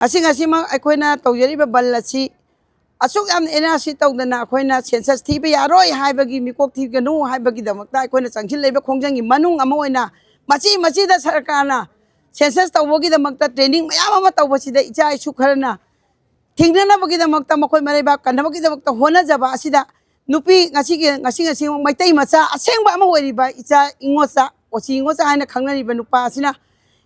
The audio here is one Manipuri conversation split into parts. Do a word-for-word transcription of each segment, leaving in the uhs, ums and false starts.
ꯉꯁꯤ ꯉꯁꯤꯃꯛ ꯑꯩꯈꯣꯏꯅ ꯇꯧꯖꯔꯤꯕ ꯕꯟ ꯑꯁꯤ ꯑꯁꯨꯛ ꯌꯥꯝꯅ ꯑꯦꯟ ꯑꯥꯔ ꯁꯤ ꯇꯧꯗꯅ ꯑꯩꯈꯣꯏꯅ ꯁꯦꯟꯁꯁ ꯊꯤꯕ ꯌꯥꯔꯣꯏ ꯍꯥꯏꯕꯒꯤ, ꯃꯤꯀꯣꯛ ꯊꯤꯒꯅꯨ ꯍꯥꯏꯕꯒꯤꯗꯃꯛꯇ ꯑꯩꯈꯣꯏꯅ ꯆꯪꯁꯤꯜꯂꯛꯏꯕ ꯈꯣꯡꯖꯪꯒꯤ ꯃꯅꯨꯡ ꯑꯃ ꯑꯣꯏꯅ ꯃꯆꯤ ꯃꯆꯤꯗ ꯁꯔꯀꯥꯔꯅ ꯁꯦꯟꯁꯁ ꯇꯧꯕꯒꯤꯗꯃꯛꯇ ꯇ꯭ꯔꯦꯅꯤꯡ ꯃꯌꯥꯝ ꯑꯃ ꯇꯧꯕꯁꯤꯗ ꯏꯆꯥ ꯏꯁꯨ ꯈꯔꯅ ꯊꯤꯡꯅꯅꯕꯒꯤꯗꯃꯛꯇ, ꯃꯈꯣꯏ ꯃꯔꯩꯕꯥꯛ ꯀꯟꯅꯕꯒꯤꯗꯃꯛꯇ ꯍꯣꯠꯅꯖꯕ ꯑꯁꯤꯗ ꯅꯨꯄꯤ ꯉꯁꯤꯒꯤ, ꯉꯁꯤ ꯉꯁꯤ ꯃꯩꯇꯩ ꯃꯆꯥ ꯑꯁꯦꯡꯕ ꯑꯃ ꯑꯣꯏꯔꯤꯕ ꯏꯆꯥ ꯏꯉꯣꯆꯥ, ꯑꯣꯆꯤ ꯏꯉꯣꯆꯥ ꯍꯥꯏꯅ ꯈꯪꯅꯔꯤꯕ ꯅꯨꯄꯥ ꯑꯁꯤꯅ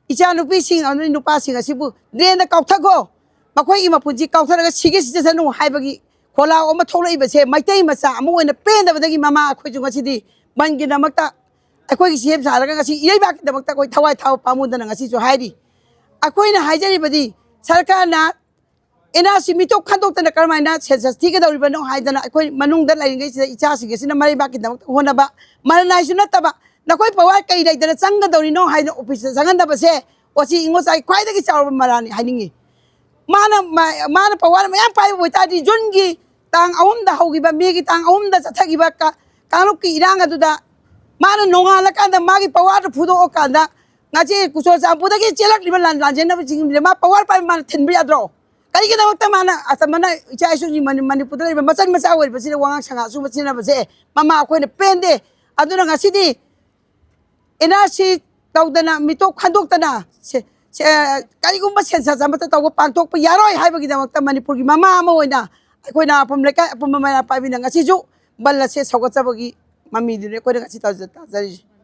ꯏꯆꯥ ꯅꯨꯄꯤꯁꯤꯡ ꯑꯃꯗꯤ ꯅꯨꯄꯥꯁꯤꯡ ꯑꯁꯤꯕꯨ ꯗ꯭ꯔꯦꯟꯗ ꯀꯥꯎꯊꯈꯣ, ꯃꯈꯣꯏꯒꯤ ꯃꯄꯨꯟꯁꯤ ꯀꯥꯎꯊꯔꯒ ꯁꯤꯒꯦ ꯁꯤꯖꯁꯅꯨ ꯍꯥꯏꯕꯒꯤ ꯈꯣꯜꯂꯥꯎ ꯑꯃ ꯊꯣꯛꯂꯛꯏꯕꯁꯦ, ꯃꯩꯇꯩ ꯃꯆꯥ ꯑꯃ ꯑꯣꯏꯅ ꯄꯦꯟꯗꯕꯗꯒꯤ ꯃꯃꯥ ꯑꯩꯈꯣꯏꯁꯨ ꯉꯁꯤꯗꯤ ꯕꯟꯒꯤꯗꯃꯛꯇ ꯑꯩꯈꯣꯏꯒꯤ ꯁꯤ ꯑꯦꯝ ꯁꯥꯔꯒ ꯉꯁꯤ ꯏꯔꯩꯕꯥꯛꯀꯤꯗꯃꯛꯇ ꯑꯩꯈꯣꯏ ꯊꯋꯥꯏ ꯊꯥꯕ ꯄꯥꯝꯃꯨꯗꯅ ꯉꯁꯤꯁꯨ ꯍꯥꯏꯔꯤ꯫ ꯑꯩꯈꯣꯏꯅ ꯍꯥꯏꯖꯔꯤꯕꯗꯤ ꯁꯔꯀꯥꯔꯅ ꯑꯦꯟ ꯑꯥꯔ ꯁꯤ ꯃꯤꯇꯣꯞ ꯈꯟꯗꯣꯛꯇꯅ ꯀꯔꯝꯍꯥꯏꯅ ꯁꯦꯟꯁꯁ ꯊꯤꯒꯗꯧꯔꯤꯕꯅꯣ ꯍꯥꯏꯗꯅ ꯑꯩꯈꯣꯏ ꯃꯅꯨꯡꯗ ꯂꯩꯔꯤꯉꯩꯁꯤꯗ ꯏꯆꯥꯁꯤꯡ ꯑꯁꯤꯅ ꯃꯔꯩꯕꯥꯛꯀꯤꯗꯃꯛꯇ ꯍꯣꯠꯅꯕ, ꯃꯔꯅꯥꯏꯁꯨ ꯅꯠꯇꯕ ꯅꯈꯣꯏ ꯄꯋꯥꯔ ꯀꯩ ꯂꯩꯗꯅ ꯆꯪꯒꯗꯧꯔꯤꯅꯣ ꯍꯥꯏꯗꯅ ꯑꯣꯐꯤꯁꯇ ꯆꯪꯍꯟꯗꯕꯁꯦ ꯑꯣꯆꯤ ꯏꯉꯣꯆꯥꯒꯤ ꯈ꯭ꯋꯥꯏꯗꯒꯤ ꯆꯥꯎꯔꯕ ꯃꯔꯥꯜꯅꯤ ꯍꯥꯏꯅꯤꯡꯉꯤ꯫ ꯃꯥꯅ ꯃꯥ- ꯃꯥꯅ ꯄꯋꯥꯔ ꯃꯌꯥꯝ ꯄꯥꯏꯕ ꯑꯣꯏꯇꯥꯔꯗꯤ ꯖꯨꯟꯒꯤ ꯇꯥꯡ ꯑꯍꯨꯝꯗ ꯍꯧꯈꯤꯕ, ꯃꯦꯒꯤ ꯇꯥꯡ ꯑꯍꯨꯝꯗ ꯆꯠꯊꯈꯤꯕ ꯀ- ꯀꯥꯡꯂꯨꯞꯀꯤ ꯏꯔꯥꯡ ꯑꯗꯨꯗ ꯃꯥꯅ ꯅꯣꯡꯉꯥꯜꯂꯀꯥꯟꯗ ꯃꯥꯒꯤ ꯄꯋꯥꯔꯗꯨ ꯐꯨꯗꯣꯛꯑꯀꯥꯟꯗ ꯉꯁꯤ ꯀꯨꯆꯣ ꯆꯥꯝꯄꯨꯗꯒꯤ ꯆꯦꯜꯂꯛꯂꯤꯕ ꯂꯥꯟ ꯂꯥꯟꯖꯦꯟꯅꯕꯁꯤꯡꯁꯤꯗ ꯃꯥ ꯄꯋꯥꯔ ꯄꯥꯏꯕ ꯃꯥꯅ ꯊꯤꯟꯕ ꯌꯥꯗ꯭ꯔꯣ? ꯀꯔꯤꯒꯤꯗꯃꯛꯇ ꯃꯥꯅ ꯑꯇꯝꯕꯅ ꯏꯆꯥ ꯏꯁꯨꯁꯤꯡ ꯃꯅꯤ- ꯃꯅꯤꯄꯨꯔꯗ ꯂꯩꯔꯤꯕ ꯃꯆꯟ ꯃꯆꯥ ꯑꯣꯏꯔꯤꯕꯁꯤꯗ ꯋꯥꯉꯥꯡ ꯁꯉꯥꯡ ꯑꯁꯨꯝꯕ ꯁꯤꯖꯤꯟꯅꯕꯁꯦ ꯃꯃꯥ ꯑꯩꯈꯣꯏꯅ ꯄꯦꯟꯗꯦ꯫ ꯑꯗꯨꯅ ꯉꯁꯤꯗꯤ ꯑꯦꯟ ꯑꯥꯔ ꯁꯤ ꯇꯧꯗꯅ, ꯃꯤꯇꯣꯞ ꯈꯟꯗꯣꯛꯇꯅ ꯁꯦ- ꯁꯦ- ꯀꯔꯤꯒꯨꯝꯕ ꯁꯦꯟꯁꯁ ꯑꯃꯠꯇ ꯇꯧꯕ ꯄꯥꯡꯊꯣꯛꯄ ꯌꯥꯔꯣꯏ ꯍꯥꯏꯕꯒꯤꯗꯃꯛꯇ ꯃꯅꯤꯄꯨꯔꯒꯤ ꯃꯃꯥ ꯑꯃ ꯑꯣꯏꯅ ꯑꯩꯈꯣꯏꯅ ꯑꯄꯨꯝ ꯂꯩꯀꯥꯏ ꯑꯄꯨꯝꯕ ꯃꯩꯔꯥ ꯄꯥꯏꯕꯤꯅ ꯉꯁꯤꯁꯨ ꯕꯟ ꯑꯁꯦ ꯁꯧꯒꯠꯆꯕꯒꯤ ꯃꯃꯤꯗꯨꯅꯤ ꯑꯩꯈꯣꯏꯅ ꯉꯁꯤ ꯇꯧꯖ- ꯇꯥꯖꯔꯤꯁꯤ꯫